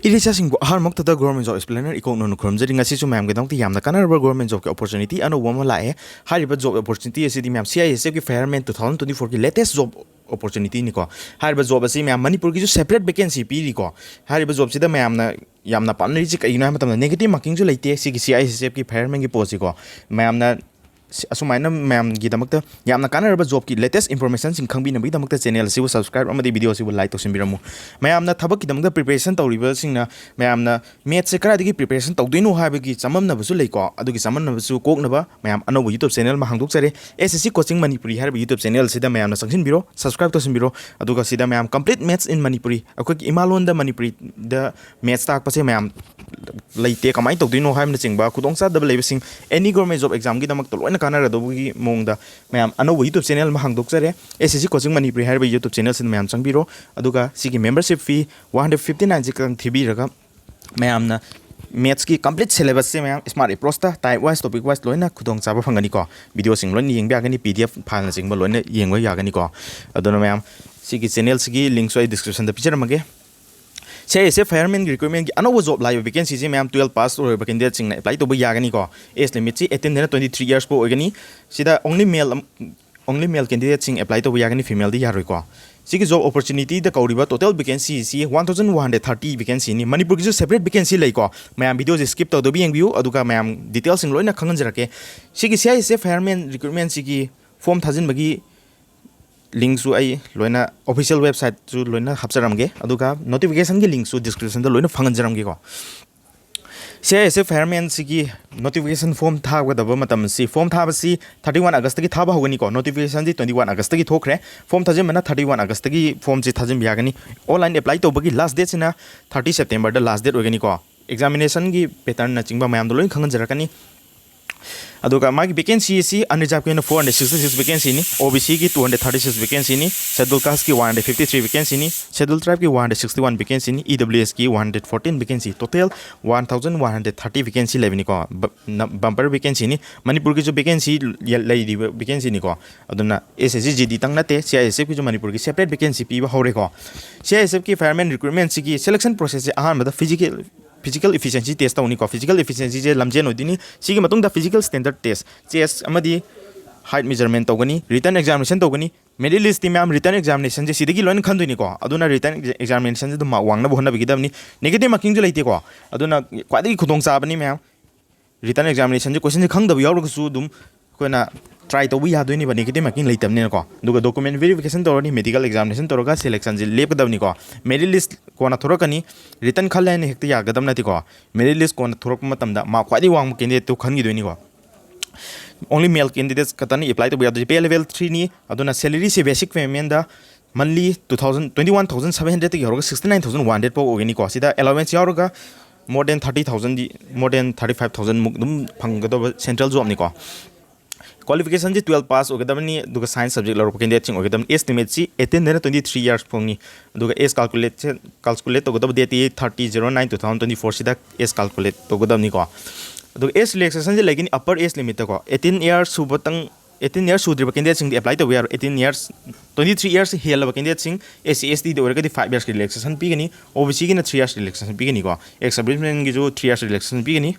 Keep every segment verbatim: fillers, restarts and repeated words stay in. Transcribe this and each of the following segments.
ꯏꯔꯤꯆꯥꯁꯤꯡꯕꯨ ꯑꯍꯥꯟꯕꯃꯛꯇꯗ Government Job Explainer ꯏꯀꯣꯛꯅꯅ ꯈꯨꯔꯨꯝꯖꯔꯤ꯫ ꯉꯁꯤꯁꯨ ꯃꯌꯥꯝꯒꯤꯗꯃꯛꯇ ꯌꯥꯝꯅ ꯀꯥꯟꯅꯔꯕ government jobꯀꯤ opportunity ꯑꯅꯧꯕ ꯑꯃ ꯂꯥꯛꯑꯦ꯫ ꯍꯥꯏꯔꯤꯕ job opportunity ꯑꯁꯤꯗꯤ ꯃꯌꯥꯝ C I S Fꯀꯤ fireman two thousand twenty fourꯒꯤ latest job opportunityꯅꯤꯀꯣ꯫ ꯍꯥꯏꯔꯤꯕ job ꯑꯁꯤ ꯃꯌꯥꯝ ꯃꯅꯤꯄꯨꯔꯒꯤꯁꯨ separate vacancy ꯄꯤꯔꯤꯀꯣ꯫ ꯍꯥꯏꯔꯤꯕ jobꯁꯤꯗ ꯃꯌꯥꯝꯅ ꯌꯥꯝꯅ ꯄꯥꯝꯅꯔꯤꯁꯤ ꯀꯩꯒꯤꯅꯣ ꯍꯥꯏꯕ ꯃꯇꯝꯗ negative markingꯁꯨ ꯂꯩꯇꯦ ꯁꯤꯒꯤ C I S Fꯀꯤ firemanꯒꯤ postꯁꯤꯀꯣ꯫ ꯃꯌꯥꯝꯅ ꯁꯤ-, ꯑꯁꯨꯃꯥꯏꯅ ꯃꯌꯥꯝꯒꯤꯗꯃꯛꯇ ꯌꯥꯝꯅ ꯀꯥꯟꯅꯔꯕ jobꯀꯤ latest informationꯁꯤꯡ ꯈꯪꯕꯤꯅꯕꯒꯤꯗꯃꯛꯇ channel ꯑꯁꯤꯕꯨ subscribe ꯑꯃꯗꯤ video ꯑꯁꯤꯕꯨ like ꯇꯧꯁꯤꯟꯕꯤꯔꯝꯃꯨ꯫ ꯃꯌꯥꯝꯅ ꯊꯕꯛꯀꯤꯗꯃꯛꯇ preparation ꯇꯧꯔꯤꯕꯁꯤꯡꯅ ꯃꯌꯥꯝꯅ mathsꯁꯦ ꯀꯗꯥꯏꯗꯒꯤ preparation ꯇꯧꯗꯣꯏꯅꯣ ꯍꯥꯏꯕꯒꯤ ꯆꯃꯝꯅꯕꯁꯨ ꯂꯩꯀꯣ꯫ ꯑꯗꯨꯒꯤ ꯆꯃꯝꯅꯕꯁꯨ ꯀꯣꯛꯅꯕ ꯃꯌꯥꯝ ꯑꯅꯧꯕ YouTube channel ꯑꯃ ꯍꯥꯡꯗꯣꯛꯆꯔꯦ, S S C Coaching Manipuri ꯍꯥꯏꯔꯤꯕ YouTube channel ꯑꯁꯤꯗ ꯃꯌꯥꯝꯅ ꯆꯪꯁꯤꯟꯕꯤꯔꯣ, subscribe ꯇꯧꯁꯤꯟꯕꯤꯔꯣ꯫ ꯑꯗꯨꯒ ꯁꯤꯗ ꯃꯌꯥꯝ complete maths in Manipuri, ꯑꯩꯈꯣꯏꯒꯤ ꯏꯃꯥꯂꯣꯟꯗ ꯃꯅꯤꯄꯨꯔꯤꯗ maths ꯇꯥꯛꯄꯁꯦ ꯃꯌꯥꯝ ꯂꯩꯇꯦ, ꯀꯃꯥꯏꯅ ꯇꯧꯗꯣꯏꯅꯣ ꯍꯥꯏꯕꯅꯆꯤꯡꯕ ꯈꯨꯗꯣꯡꯆꯥꯗꯕ ꯂꯩꯕꯁꯤꯡ, any government job examꯒꯤꯗꯃꯛꯇ ꯂꯣꯏꯅ ꯀꯥꯟꯅꯔꯗꯧꯕꯒꯤ ꯃꯑꯣꯡꯗ ꯃꯌꯥꯝ ꯑꯅꯧꯕ YouTube channel ꯑꯃ ꯍꯥꯡꯗꯣꯛꯆꯔꯦ, S S C Coaching Manipuri ꯍꯥꯏꯔꯤꯕ YouTube channel ꯁꯤꯗ ꯃꯌꯥꯝ ꯆꯪꯕꯤꯔꯣ꯫ ꯑꯗꯨꯒ ꯁꯤꯒꯤ membership fee one hundred fifty nine ꯁꯤ ꯈꯛꯇꯪ ꯊꯤꯕꯤꯔꯒ ꯃꯌꯥꯝꯅ mathsꯀꯤ complete syllabusꯁꯦ ꯃꯌꯥꯝ smart approachꯇ type wise, topic wise ꯂꯣꯏꯅ ꯈꯨꯗꯣꯡꯆꯥꯕ ꯐꯪꯒꯅꯤꯀꯣ꯫ Videoꯁꯤꯡ ꯂꯣꯏꯅ ꯌꯦꯡꯕ ꯌꯥꯒꯅꯤ, P D F fileꯅꯆꯤꯡꯕ ꯂꯣꯏꯅ ꯌꯦꯡꯕ ꯌꯥꯒꯅꯤꯀꯣ꯫ ꯑꯗꯨꯅ ꯃꯌꯥꯝ ꯁꯤꯒꯤ channelꯁꯤꯒꯤ linkꯁꯨ ꯑꯩ descriptionꯗ ꯄꯤꯖꯔꯝꯃꯒꯦ꯫ C I S F fireman recruitmentꯀꯤ ꯑꯅꯧꯕ job ꯂꯥꯛꯏꯕ vacancyꯁꯦ ꯃꯌꯥꯝ twelve pass ꯑꯣꯏꯔꯕ candidateꯁꯤꯡꯅ apply ꯇꯧꯕ ꯌꯥꯒꯅꯤꯀꯣ꯫ Age limitꯁꯤ eighteen ꯗꯩꯅ twenty three years ꯐꯥꯎ ꯑꯣꯏꯒꯅꯤ꯫ ꯁꯤꯗ only male ꯑꯝ-, only male candidateꯁꯤꯡ apply ꯇꯧꯕ ꯌꯥꯒꯅꯤ, femaleꯗꯤ ꯌꯥꯔꯣꯏꯀꯣ꯫ ꯁꯤꯒꯤ job opportunityꯗ ꯀꯧꯔꯤꯕ total vacancyꯁꯤ one thousand one hundred thirty vacancyꯅꯤ꯫ ꯃꯅꯤꯄꯨꯔꯒꯤꯁꯨ separate vacancy ꯂꯩꯀꯣ꯫ ꯃꯌꯥꯝ videoꯁꯦ skip ꯇꯧꯗꯕꯤ ꯌꯦꯡꯕꯤꯌꯨ, ꯑꯗꯨꯒ ꯃꯌꯥꯝ detailꯁꯤꯡ ꯂꯣꯏꯅ ꯈꯪꯍꯟꯖꯔꯛꯀꯦ꯫ ꯁꯤꯒꯤ C I S F fireman recruitmentꯁꯤꯒꯤ form ꯊꯥꯖꯤꯟꯕꯒꯤ linkꯁꯨ ꯑꯩ ꯂꯣꯏꯅ official websiteꯁꯨ ꯂꯣꯏꯅ ꯍꯥꯞꯆꯔꯝꯒꯦ, ꯑꯗꯨꯒ notificationꯒꯤ linkꯁꯨ descriptionꯗ ꯂꯣꯏꯅ ꯐꯪꯍꯟꯖꯔꯝꯒꯦꯀꯣ꯫ C I S F firemanꯁꯤꯒꯤ notification form ꯊꯥꯒꯗꯕ ꯃꯇꯝꯁꯤ, form ꯊꯥꯕꯁꯤ thirty one Augustꯇꯒꯤ ꯊꯥꯕ ꯍꯧꯒꯅꯤꯀꯣ꯫ Notificationꯗꯤ twenty one Augustꯇꯒꯤ ꯊꯣꯛꯈ꯭ꯔꯦ꯫ Form ꯊꯥꯖꯤꯟꯕꯅ thirty one Augustꯇꯒꯤ formꯁꯤ ꯊꯥꯖꯤꯟꯕ ꯌꯥꯒꯅꯤ꯫ Online apply ꯇꯧꯕꯒꯤ last dateꯁꯤꯅ thirty Septemberꯗ last date ꯑꯣꯏꯒꯅꯤꯀꯣ꯫ Examinationꯒꯤ patternꯅꯆꯤꯡꯕ ꯃꯌꯥꯝꯗꯣ ꯂꯣꯏꯅ ꯈꯪꯍꯟꯖꯔꯛꯀꯅꯤ꯫ ꯑꯗꯨꯒ ꯃꯥꯒꯤ vacancy ꯑꯁꯤ unreservedꯀꯤ ꯑꯣꯏꯅ four hundred sixty six vacancyꯅꯤ, OBCꯒꯤ two hundred thirty six vacancyꯅꯤ, scheduled casteꯀꯤ one hundred fifty three vacancyꯅꯤ, scheduled tribeꯀꯤ one hundred sixty one vacancyꯅꯤ, EWSꯀꯤ one hundred fourteen vacancy, total one thousand one hundred thirty vacancy ꯂꯩꯕꯅꯤꯀꯣ꯫ Bumper vacancyꯅꯤ, ꯃꯅꯤꯄꯨꯔꯒꯤꯁꯨ vacancy ꯂꯩꯔꯤꯕ vacancyꯅꯤꯀꯣ꯫ ꯑꯗꯨꯅ SSC GD ꯇꯪ ꯅꯠꯇꯦ, CISFꯀꯤꯁꯨ ꯃꯅꯤꯄꯨꯔꯒꯤ separate vacancy ꯄꯤꯕ ꯍꯧꯔꯦꯀꯣ꯫ CISFꯀꯤ fireman recruitmentꯁꯤꯒꯤ selection processꯁꯦ ꯑꯍꯥꯟꯕꯗ physical physical efficiency test ꯇꯧꯅꯤꯀꯣ꯫ Physical efficiencyꯁꯦ ꯂꯝꯖꯦꯟ ꯑꯣꯏꯗꯣꯏꯅꯤ꯫ ꯁꯤꯒꯤ ꯃꯇꯨꯡꯗ physical standard test, chest ꯑꯃꯗꯤ height measurement ꯇꯧꯒꯅꯤ, written examination ꯇꯧꯒꯅꯤ꯫ Merit listꯇꯤ ꯃꯌꯥꯝ written examinationꯁꯦ ꯁꯤꯗꯒꯤ ꯂꯣꯏꯅ ꯈꯟꯗꯣꯏꯅꯤꯀꯣ꯫ ꯑꯗꯨꯅ written examinationꯁꯤꯗ mark ꯋꯥꯡꯅꯕ ꯍꯣꯠꯅꯕꯤꯒꯗꯕꯅꯤ꯫ Negative markingꯁꯨ ꯂꯩꯇꯦꯀꯣ꯫ ꯑꯗꯨꯅ ꯈ꯭ꯋꯥꯏꯗꯒꯤ ꯈꯨꯗꯣꯡꯆꯥꯕꯅꯤ ꯃꯌꯥꯝ꯫ Written examinationꯁꯦ questionꯁꯦ ꯈꯪꯗꯕ ꯌꯥꯎꯔꯒꯁꯨ ꯑꯗꯨꯝ ꯑꯩꯈꯣꯏꯅ try ꯇꯧꯕ ꯌꯥꯗꯣꯏꯅꯦꯕ, negative marking ꯂꯩꯇꯕꯅꯤꯅꯀꯣ꯫ ꯑꯗꯨꯒ document verification ꯇꯧꯔꯅꯤ, medical examination ꯇꯧꯔꯒ selectionꯁꯦ ꯂꯦꯞꯀꯗꯕꯅꯤꯀꯣ꯫ Merit list ꯀꯣꯟꯅ ꯊꯣꯔꯛꯀꯅꯤ, written ꯈꯜꯂꯦ ꯍꯥꯏꯅ ꯍꯦꯛꯇ ꯌꯥꯒꯗꯕ ꯅꯠꯇꯦꯀꯣ꯫ Merit list ꯀꯣꯟꯅ ꯊꯣꯔꯛꯄ ꯃꯇꯝꯗ mark ꯈ꯭ꯋꯥꯏꯗꯒꯤ ꯋꯥꯡꯕ candidateꯇꯨ ꯈꯟꯈꯤꯗꯣꯏꯅꯤꯀꯣ꯫ Only male candidates ꯈꯛꯇꯅ apply ꯇꯧꯕ ꯌꯥꯗꯣꯏꯁꯦ꯫ Pay level threeꯅꯤ꯫ ꯑꯗꯨꯅ salaryꯁꯦ basic paymentꯗ monthly two thousand, twenty one thousand seven hundredꯇꯒꯤ ꯍꯧꯔꯒ sixty nine thousand one hundred ꯐꯥꯎ ꯑꯣꯏꯒꯅꯤꯀꯣ꯫ ꯁꯤꯗ allowance ꯌꯥꯎꯔꯒ more than thirty thousandꯗꯤ, more than thirty five thousand ꯃꯨꯛ ꯑꯗꯨꯝ ꯐꯪꯒꯗꯕ central jobꯅꯤꯀꯣ꯫ Qualificationꯁꯦ twelve pass ꯑꯣꯏꯒꯗꯕꯅꯤ, ꯑꯗꯨꯒ science subject ꯂꯧꯔꯛꯄ candidateꯁꯤꯡ ꯑꯣꯏꯒꯗꯕꯅꯤ꯫ Age limitꯁꯤ eighteen ꯗꯩꯅ twenty three years ꯐꯥꯎꯅꯤ꯫ ꯑꯗꯨꯒ age calculate calculate ꯇꯧꯒꯗꯕ dateꯇꯤ thirty zero nine two thousand twenty fourꯁꯤꯗ age calculate ꯇꯧꯒꯗꯕꯅꯤꯀꯣ꯫ ꯑꯗꯨꯒ age relaxationꯁꯦ ꯂꯩꯒꯅꯤ upper age limitꯇꯀꯣ꯫ Eighteen years ꯁꯨꯕꯇꯪ, eighteen years ꯁꯨꯗ꯭ꯔꯤꯕ candidateꯁꯤꯡꯗꯤ apply ꯇꯧꯕ ꯌꯥꯔꯣꯏ꯫ Eighteen years, twenty three years ꯍꯦꯜꯂꯕ candidateꯁꯤꯡ, SC STꯗ ꯑꯣꯏꯔꯒꯗꯤ five years relaxation ꯄꯤꯒꯅꯤ, OBCꯒꯤꯅ three years relaxation ꯄꯤꯒꯅꯤꯀꯣ꯫ Ex servicemanꯒꯤꯁꯨ three years relaxation ꯄꯤꯒꯅꯤ꯫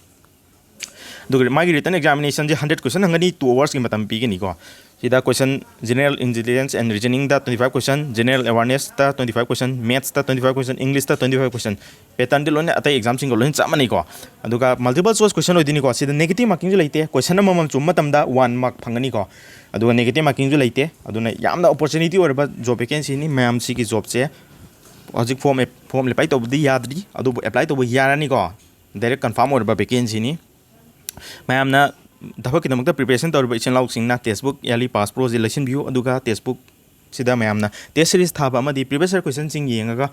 ꯑꯗꯨꯒ ꯃꯥꯒꯤ written examinationꯁꯦ hundred question ꯍꯪꯒꯅꯤ, two hoursꯀꯤ ꯃꯇꯝ ꯄꯤꯒꯅꯤꯀꯣ꯫ ꯁꯤꯗ question general intelligence and reasoningꯗ twenty five question, general awarenessꯇ twenty five question, mathsꯇ twenty five question, Englishꯇ twenty five question, patternꯗꯤ ꯂꯣꯏꯅ ꯑꯇꯩ examꯁꯤꯡꯒ ꯂꯣꯏꯅ ꯆꯞ ꯃꯥꯟꯅꯩꯀꯣ꯫ ꯑꯗꯨꯒ multiple choice question ꯑꯣꯏꯗꯣꯏꯅꯤꯀꯣ꯫ ꯁꯤꯗ negative markingꯁꯨ ꯂꯩꯇꯦ, question ꯑꯃꯃꯝ ꯆꯨꯝꯕ ꯃꯇꯝꯗ one mark ꯐꯪꯒꯅꯤꯀꯣ꯫ ꯑꯗꯨꯒ negative markingꯁꯨ ꯂꯩꯇꯦ꯫ ꯑꯗꯨꯅ ꯌꯥꯝꯅ opportunity ꯑꯣꯏꯔꯕ job vacancyꯅꯤ꯫ ꯃꯌꯥꯝ ꯁꯤꯒꯤ jobꯁꯦ ꯍꯧꯖꯤꯛ form form apply ꯇꯧꯕꯗꯤ ꯌꯥꯗ꯭ꯔꯤ, ꯑꯗꯨꯕꯨ apply ꯇꯧꯕ ꯌꯥꯔꯅꯤꯀꯣ꯫ Direct confirm ꯑꯣꯏꯔꯕ vacancyꯅꯤ꯫ ꯃꯌꯥꯝꯅ ꯊꯕꯛꯀꯤꯗꯃꯛꯇ preparation ꯇꯧꯔꯤꯕ ꯏꯆꯤꯟ ꯏꯅꯥꯎꯁꯤꯡꯅ textbook Yearly Pass Proꯁꯦ ꯂꯩꯁꯤꯟꯕꯤꯌꯨ꯫ ꯑꯗꯨꯒ textbookꯁꯤꯗ ꯃꯌꯥꯝꯅ test series ꯊꯥꯕ ꯑꯃꯗꯤ previous year questionꯁꯤꯡ ꯌꯦꯡꯉꯒ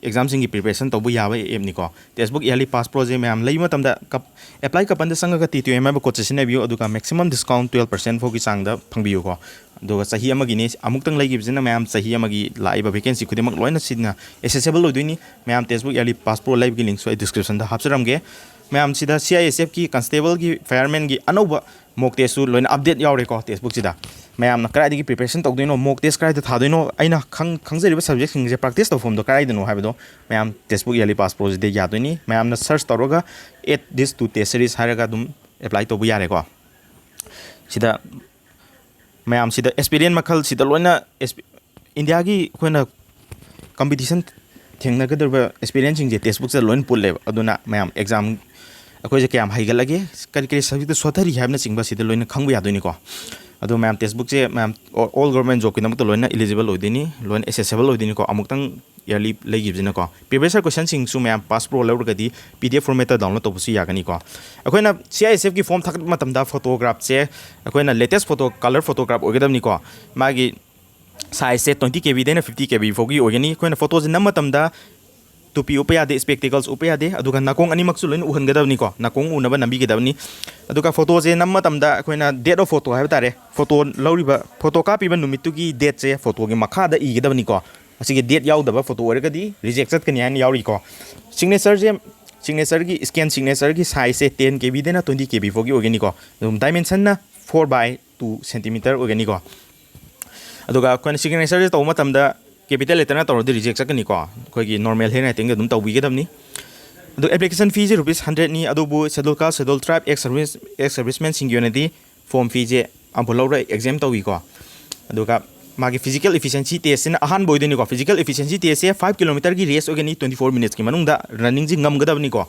ꯑꯦꯛꯖꯥꯝꯁꯤꯡꯒꯤ ꯄ꯭ꯔꯤꯄꯦꯔꯦꯁꯟ ꯇꯧꯕ ꯌꯥꯕ ꯑꯦꯞꯅꯤꯀꯣ꯫ Textbook Yearly Pass Pro ꯁꯦ ꯃꯌꯥꯝ ꯂꯩꯕ ꯃꯇꯝꯗ ꯀꯞ-, apply ꯀꯄꯟꯗ ꯆꯪꯉꯒ T T M ꯍꯥꯏꯕ ꯀꯣꯗꯁꯦ ꯁꯤꯖꯤꯟꯅꯕꯤꯌꯨ, ꯑꯗꯨꯒ maximum discount twelve percent ꯐꯥꯎꯒꯤ ꯆꯥꯡꯗ ꯐꯪꯕꯤꯌꯨꯀꯣ꯫ ꯑꯗꯨꯒ ꯆꯍꯤ ꯑꯃꯒꯤꯅꯤ, ꯑꯃꯨꯛꯇꯪ ꯂꯩꯈꯤꯕꯁꯤꯅ ꯃꯌꯥꯝ ꯆꯍꯤ ꯑꯃꯒꯤ ꯂꯥꯛꯏꯕ vacancy ꯈꯨꯗꯤꯡꯃꯛ ꯂꯣꯏꯅ ꯁꯤꯅ accessible ꯑꯣꯏꯗꯣꯏꯅꯤ꯫ ꯃꯌꯥꯝ Textbook Yearly Pass Pro ꯂꯩꯕꯒꯤ ꯂꯤꯡꯁꯨ ꯑꯩ ꯗꯤꯁꯀ꯭ꯔꯤꯞꯁꯟꯗ ꯍꯥꯞꯆꯔꯝꯒꯦ꯫ ꯃꯌꯥꯝ ꯁꯤꯗ C I S F ꯀꯤ, ꯀꯟꯁꯇꯦꯕꯜꯒꯤ, ꯐꯥꯌꯔꯃꯦꯟꯒꯤ ꯑꯅꯧꯕ ꯃꯣꯛ ꯇꯦꯁꯁꯨ ꯂꯣꯏꯅ ꯑꯞꯗꯦꯠ ꯌꯥꯎꯔꯦꯀꯣ꯫ Textbook ꯁꯤꯗ ꯃꯌꯥꯝꯅ ꯀꯗꯥꯏꯗꯒꯤ ꯄ꯭ꯔꯤꯄꯦꯔꯦꯁꯟ ꯇꯧꯗꯣꯏꯅꯣ, ꯃꯣꯛ ꯇꯦꯁ ꯀꯗꯥꯏꯗ ꯊꯥꯗꯣꯏꯅꯣ, ꯑꯩꯅ ꯈꯪ-, ꯈꯪꯖꯔꯤꯕ ꯁꯕꯖꯦꯛꯁꯤꯡꯁꯦ ꯄ꯭ꯔꯦꯛꯇꯤꯁ ꯇꯧꯐꯝꯗꯣ ꯀꯗꯥꯏꯗꯅꯣ ꯍꯥꯏꯕꯗꯣ ꯃꯌꯥꯝ Textbook Yearly Pass Pro ꯁꯤꯗ ꯌꯥꯗꯣꯏꯅꯤ꯫ ꯃꯌꯥꯝꯅ ꯁꯔꯆ ꯇꯧꯔꯒ add this to test series ꯍꯥꯏꯔꯒ ꯑꯗꯨꯝ ꯑꯦꯄ꯭ꯂꯥꯏ ꯇꯧꯕ ꯌꯥꯔꯦꯀꯣ꯫ ꯁꯤꯗ ꯃꯌꯥꯝ ꯁꯤꯗ ꯑꯦꯛꯁꯄꯤꯔꯤꯌꯦꯟꯁ ꯃꯈꯜ ꯁꯤꯗ ꯂꯣꯏꯅ ꯑꯦꯛꯁꯄꯤ-, ꯏꯟꯗꯤꯌꯥꯒꯤ ꯑꯩꯈꯣꯏꯅ ꯀꯝꯄꯤꯇꯤꯁꯟ ꯊꯦꯡꯅꯒꯗꯧꯔꯤꯕ ꯑꯦꯛꯁꯄꯤꯔꯤꯌꯦꯟꯁꯁꯤꯡꯁꯦ Textbook ꯁꯤꯗ ꯂꯣꯏꯅ ꯄꯨꯜꯂꯦꯕ꯫ ꯑꯗꯨꯅ ꯃꯌꯥꯝ ꯑꯦꯛꯖꯥꯝ ꯑꯩꯈꯣꯏꯁꯦ ꯀꯌꯥꯝ ꯍꯩꯒꯠꯂꯒꯦ, ꯀꯔꯤ ꯀꯔꯤ ꯁꯕꯖꯦꯛꯇ ꯁꯣꯊꯔꯤ ꯍꯥꯏꯕꯅꯆꯤꯡꯕ ꯁꯤꯗ ꯂꯣꯏꯅ ꯈꯪꯕ ꯌꯥꯗꯣꯏꯅꯤꯀꯣ꯫ ꯑꯗꯣ ꯃꯌꯥꯝ Textbook ꯁꯦ ꯃꯌꯥꯝ all government job ꯀꯤꯗꯃꯛꯇ ꯂꯣꯏꯅ eligible ꯑꯣꯏꯗꯣꯏꯅꯤ, ꯂꯣꯏꯅ accessible ꯑꯣꯏꯗꯣꯏꯅꯤꯀꯣ꯫ ꯑꯃꯨꯛꯇꯪ yearly ꯂꯩꯈꯤꯕꯁꯤꯅꯀꯣ꯫ Previous year question ꯁꯤꯡꯁꯨ ꯃꯌꯥꯝ Pass Pro ꯂꯧꯔꯒꯗꯤ P D F format ꯇ download ꯇꯧꯕꯁꯨ ꯌꯥꯒꯅꯤꯀꯣ꯫ ꯑꯩꯈꯣꯏꯅ C I S F ꯀꯤ ꯐꯣꯝ ꯊꯥꯒꯠꯄ ꯃꯇꯝꯗ ꯐꯣꯇꯣꯒ꯭ꯔꯥꯐꯁꯦ ꯑꯩꯈꯣꯏꯅ latest photo, colour photograph ꯑꯣꯏꯒꯗꯕꯅꯤꯀꯣ꯫ ꯃꯥꯒꯤ ꯁꯥꯏꯖꯁꯦ twenty K B ꯗꯩꯅ fifty K B ꯐꯥꯎꯒꯤ ꯑꯣꯏꯒꯅꯤ꯫ ꯑꯩꯈꯣꯏꯅ ꯐꯣꯇꯣꯁꯦ ꯅꯝꯕ ꯃꯇꯝꯗ ꯇꯨꯄꯤ ꯎꯞꯄ ꯌꯥꯗꯦ, spectacles ꯎꯞꯄ ꯌꯥꯗꯦ, ꯑꯗꯨꯒ ꯅꯥꯀꯣꯡ ꯑꯅꯤꯃꯛꯁꯨ ꯂꯣꯏꯅ ꯎꯍꯟꯒꯗꯕꯅꯤꯀꯣ, ꯅꯥꯀꯣꯡ ꯎꯅꯕ ꯅꯝꯕꯤꯒꯗꯕꯅꯤ꯫ ꯑꯗꯨꯒ ꯐꯣꯇꯣꯁꯦ ꯅꯝꯕ ꯃꯇꯝꯗ ꯑꯩꯈꯣꯏꯅ date of photo ꯍꯥꯏꯕ ꯇꯥꯔꯦ, ꯐꯣꯇꯣ ꯂꯧꯔꯤꯕ, ꯐꯣꯇꯣ ꯀꯥꯞꯄꯤꯕ ꯅꯨꯃꯤꯠꯇꯨꯒꯤ ꯗꯦꯠꯁꯦ ꯐꯣꯇꯣꯒꯤ ꯃꯈꯥꯗ ꯏꯒꯗꯕꯅꯤꯀꯣ꯫ ꯑꯁꯤꯒꯤ ꯗꯦꯠ ꯌꯥꯎꯗꯕ ꯐꯣꯇꯣ ꯑꯣꯏꯔꯒꯗꯤ ꯔꯤꯖꯦꯛ ꯆꯠꯀꯅꯤ ꯍꯥꯏꯅ ꯌꯥꯎꯔꯤꯀꯣ꯫ ꯁꯤꯒꯅꯦꯆꯔꯁꯦ, ꯁꯤꯒꯅꯦꯆꯔꯒꯤ, scan ꯁꯤꯒꯅꯦꯆꯔꯒꯤ ꯁꯥꯏꯖꯁꯦ ten K B ꯗꯩꯅ twenty K B ꯐꯥꯎꯒꯤ ꯑꯣꯏꯒꯅꯤꯀꯣ꯫ ꯑꯗꯨꯝ ꯗꯥꯏꯃꯦꯟꯁꯟꯅ four by two centimeter ꯑꯣꯏꯒꯅꯤꯀꯣ꯫ ꯑꯗꯨꯒ ꯑꯩꯈꯣꯏꯅ ꯁꯤꯒꯅꯦꯆꯔꯁꯦ ꯇꯧꯕ ꯃꯇꯝꯗ capital letterꯅ ꯇꯧꯔꯗꯤ ꯔꯤꯖꯦꯛ ꯆꯠꯀꯅꯤꯀꯣ꯫ ꯑꯩꯈꯣꯏꯒꯤ normal handwritingꯗ ꯑꯗꯨꯝ ꯇꯧꯕꯤꯒꯗꯕꯅꯤ꯫ ꯑꯗꯨ application feeꯁꯦ rupees hundredꯅꯤ꯫ ꯑꯗꯨꯕꯨ schedule caste, schedule tribe, ex service, ex servicemanꯁꯤꯡꯒꯤ ꯑꯣꯏꯅꯗꯤ form feeꯁꯦ ꯑꯃꯐꯥꯎ ꯂꯧꯔꯣꯏ, exempt ꯇꯧꯏꯀꯣ꯫ ꯑꯗꯨꯒ ꯃꯥꯒꯤ physical efficiency testꯁꯤꯅ ꯑꯍꯥꯟꯕ ꯑꯣꯏꯗꯣꯏꯅꯤꯀꯣ꯫ Physical efficiency testꯁꯦ five kilometerꯒꯤ race ꯑꯣꯏꯒꯅꯤ, twenty four minutesꯀꯤ ꯃꯅꯨꯡꯗ runningꯁꯤ ꯉꯝꯒꯗꯕꯅꯤꯀꯣ꯫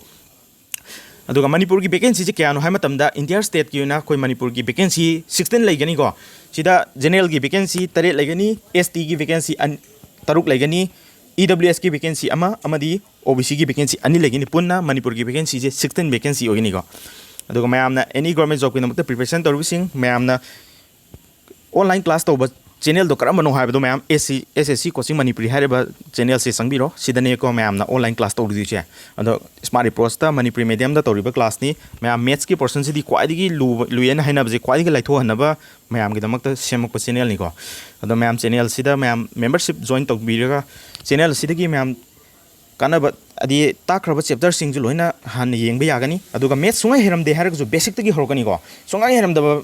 ꯑꯗꯨꯒ ꯃꯅꯤꯄꯨꯔꯒꯤ vacancyꯁꯦ ꯀꯌꯥꯅꯣ ꯍꯥꯏꯕ ꯃꯇꯝꯗ, India stateꯀꯤ ꯑꯣꯏꯅ ꯑꯩꯈꯣꯏ ꯃꯅꯤꯄꯨꯔꯒꯤ vacancy sixteen ꯂꯩꯒꯅꯤꯀꯣ꯫ ꯁꯤꯗ generalꯒꯤ vacancy ꯇꯔꯦꯠ ꯂꯩꯒꯅꯤ, STꯒꯤ vacancy ꯑꯟ-, ꯇꯔꯨꯛ ꯂꯩꯒꯅꯤ, EWSꯀꯤ vacancy ꯑꯃ, ꯑꯃꯗꯤ OBCꯒꯤ vacancy ꯑꯅꯤ ꯂꯩꯒꯅꯤ꯫ ꯄꯨꯟꯅ ꯃꯅꯤꯄꯨꯔꯒꯤ vacancyꯁꯦ sixteen vacancy ꯑꯣꯏꯒꯅꯤꯀꯣ꯫ ꯑꯗꯨꯒ ꯃꯌꯥꯝꯅ any government jobꯀꯤꯗꯃꯛꯇ preparation ꯇꯧꯔꯤꯕꯁꯤꯡ, ꯃꯌꯥꯝꯅ online class ꯇꯧꯕ ꯆꯦꯅꯦꯜꯗꯣ ꯀꯔꯝꯕꯅꯣ ꯍꯥꯏꯕꯗꯣ ꯃꯌꯥꯝ, ꯑꯦꯁ ꯁꯤ, ꯑꯦꯁ ꯑꯦꯁ ꯁꯤ Coaching ꯃꯅꯤꯄꯨꯔꯤ ꯍꯥꯏꯔꯤꯕ ꯆꯦꯅꯦꯜꯁꯦ ꯆꯪꯕꯤꯔꯣ꯫ ꯁꯤꯗꯅꯦꯀꯣ ꯃꯌꯥꯝꯅ ꯑꯣꯟꯂꯥꯏꯟ ꯀ꯭ꯂꯥꯁ ꯇꯧꯗꯣꯏꯁꯦ꯫ ꯑꯗꯣ ꯁ꯭ꯃꯥꯔꯠ ꯑꯦꯄ꯭ꯔꯣꯆꯇ ꯃꯅꯤꯄꯨꯔꯤ ꯃꯦꯗꯤꯌꯝꯗ ꯇꯧꯔꯤꯕ ꯀ꯭ꯂꯥꯁꯅꯤ꯫ ꯃꯌꯥꯝ ꯃꯦꯠꯁꯀꯤ ꯄꯣꯔꯁꯟꯁꯤꯗꯤ ꯈ꯭ꯋꯥꯏꯗꯒꯤ ꯂꯨꯕ, ꯂꯨꯏꯌꯦꯅ ꯍꯥꯏꯅꯕꯁꯦ ꯈ꯭ꯋꯥꯏꯗꯒꯤ ꯂꯥꯏꯊꯣꯛꯍꯟꯅꯕ ꯃꯌꯥꯝꯒꯤꯗꯃꯛꯇ ꯁꯦꯝꯃꯛꯄ ꯆꯦꯅꯦꯜꯅꯤꯀꯣ꯫ ꯑꯗꯣ ꯃꯌꯥꯝ ꯆꯦꯅꯦꯜꯁꯤꯗ ꯃꯌꯥꯝ ꯃꯦꯝꯕꯔꯁꯤꯞ ꯖꯣꯏꯟ ꯇꯧꯕꯤꯔꯒ ꯆꯦꯅꯦꯜꯁꯤꯗꯒꯤ ꯃꯌꯥꯝ ꯀꯥꯟꯅꯕ, ꯍꯥꯏꯗꯤ ꯇꯥꯛꯈ꯭ꯔꯕ ꯆꯦꯞꯇꯔꯁꯤꯡꯁꯨ ꯂꯣꯏꯅ ꯍꯥꯟꯅ ꯌꯦꯡꯕ ꯌꯥꯒꯅꯤ꯫ ꯑꯗꯨꯒ ꯃꯦꯠꯁ ꯁꯨꯡꯍꯩ ꯍꯩꯔꯝꯗꯦ ꯍꯥꯏꯔꯒꯁꯨ ꯕꯦꯁꯤꯛꯇꯒꯤ ꯍꯧꯔꯛꯀꯅꯤꯀꯣ꯫ ꯁꯨꯡꯍꯩ ꯍꯩꯔꯝꯗꯕ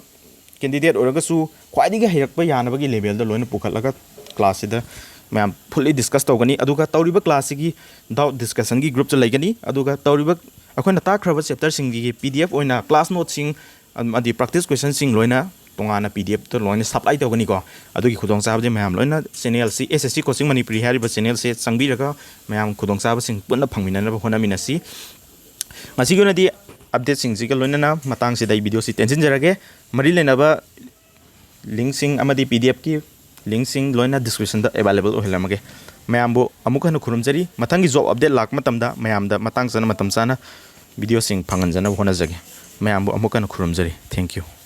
ꯀꯦꯟꯗꯤꯗꯦꯠ ꯑꯣꯏꯔꯒꯁꯨ ꯈ꯭ꯋꯥꯏꯗꯒꯤ ꯍꯩꯔꯛꯄ ꯌꯥꯅꯕꯒꯤ ꯂꯦꯚꯦꯜꯗ ꯂꯣꯏꯅ ꯄꯨꯈꯠꯂꯒ ꯀ꯭ꯂꯥꯁꯁꯤꯗ ꯃꯌꯥꯝ ꯐꯨꯜꯂꯤ ꯗꯤꯁꯀꯁ ꯇꯧꯒꯅꯤ꯫ ꯑꯗꯨꯒ ꯇꯧꯔꯤꯕ ꯀ꯭ꯂꯥꯁꯁꯤꯒꯤ ꯗꯥꯎꯠ ꯗꯤꯁꯀꯁꯟꯒꯤ ꯒ꯭ꯔꯨꯞꯁꯨ ꯂꯩꯒꯅꯤ꯫ ꯑꯗꯨꯒ ꯇꯧꯔꯤꯕ ꯑꯩꯈꯣꯏꯅ ꯇꯥꯛꯈ꯭ꯔꯕ ꯆꯦꯞꯇꯔꯁꯤꯡꯒꯤ ꯄꯤ ꯗꯤ ꯑꯦꯐ ꯑꯣꯏꯅ ꯀ꯭ꯂꯥꯁ ꯅꯣꯠꯁꯤꯡ ꯑꯃꯗꯤ ꯄ꯭ꯔꯥꯛꯇꯤꯁ ꯀꯣꯏꯁꯟꯁꯤꯡ ꯂꯣꯏꯅ ꯇꯣꯉꯥꯟꯅ ꯄꯤ ꯗꯤ ꯑꯦꯐꯇ ꯂꯣꯏꯅ ꯁꯞꯄ꯭ꯂꯥꯏ ꯇꯧꯒꯅꯤꯀꯣ꯫ ꯑꯗꯨꯒꯤ ꯈꯨꯗꯣꯡꯆꯥꯕꯗꯤ ꯃꯌꯥꯝ ꯂꯣꯏꯅ ꯆꯦꯅꯦꯜꯁꯤ, ꯑꯦꯁ ꯑꯦꯁ ꯁꯤ Coaching ꯃꯅꯤꯄꯨꯔꯤ ꯍꯥꯏꯔꯤꯕ ꯆꯦꯅꯦꯜꯁꯦ ꯆꯪꯕꯤꯔꯒ ꯃꯌꯥꯝ ꯈꯨꯗꯣꯡꯆꯥꯕꯁꯤꯡ ꯄꯨꯟꯅ ꯐꯪꯃꯤꯟꯅꯅꯕ ꯍꯣꯠꯅꯃꯤꯟꯅꯁꯤ꯫ ꯉꯁꯤꯒꯤ ꯑꯣꯏꯅꯗꯤ ꯑꯞꯗꯦꯠꯁꯤꯡꯁꯤꯒ ꯂꯣꯏꯅꯅ ꯃꯇꯥꯡꯁꯤꯗ ꯑꯩ ꯚꯤꯗꯤꯑꯣꯁꯤ ꯇꯦꯟꯁꯤꯟꯖꯔꯒꯦ꯫ ꯃꯔꯤ ꯂꯩꯅꯕ ꯂꯤꯡꯁꯤꯡ ꯑꯃꯗꯤ ꯄꯤ ꯗꯤ ꯑꯦꯐꯀꯤ ꯂꯤꯡꯁꯤꯡ ꯂꯣꯏꯅ ꯗꯤꯁꯀ꯭ꯔꯤꯞꯁꯟꯗ ꯑꯦꯕꯥꯏꯂꯦꯕꯜ ꯑꯣꯏꯍꯜꯂꯝꯃꯒꯦ꯫ ꯃꯌꯥꯝꯕꯨ ꯑꯃꯨꯛ ꯍꯟꯅ ꯈꯨꯔꯨꯝꯖꯔꯤ꯫ ꯃꯊꯪꯒꯤ ꯖꯣꯕ ꯑꯞꯗꯦꯠ ꯂꯥꯛꯄ ꯃꯇꯝꯗ ꯃꯌꯥꯝꯗ ꯃꯇꯥꯡ ꯆꯥꯅ, ꯃꯇꯝ ꯆꯥꯅ ꯚꯤꯗꯤꯑꯣꯁꯤꯡ ꯐꯪꯍꯟꯖꯅꯕ ꯍꯣꯠꯅꯖꯒꯦ꯫ ꯃꯌꯥꯝꯕꯨ ꯑꯃꯨꯛ ꯍꯟꯅ ꯈꯨꯔꯨꯝꯖꯔꯤ꯫ Thank you꯫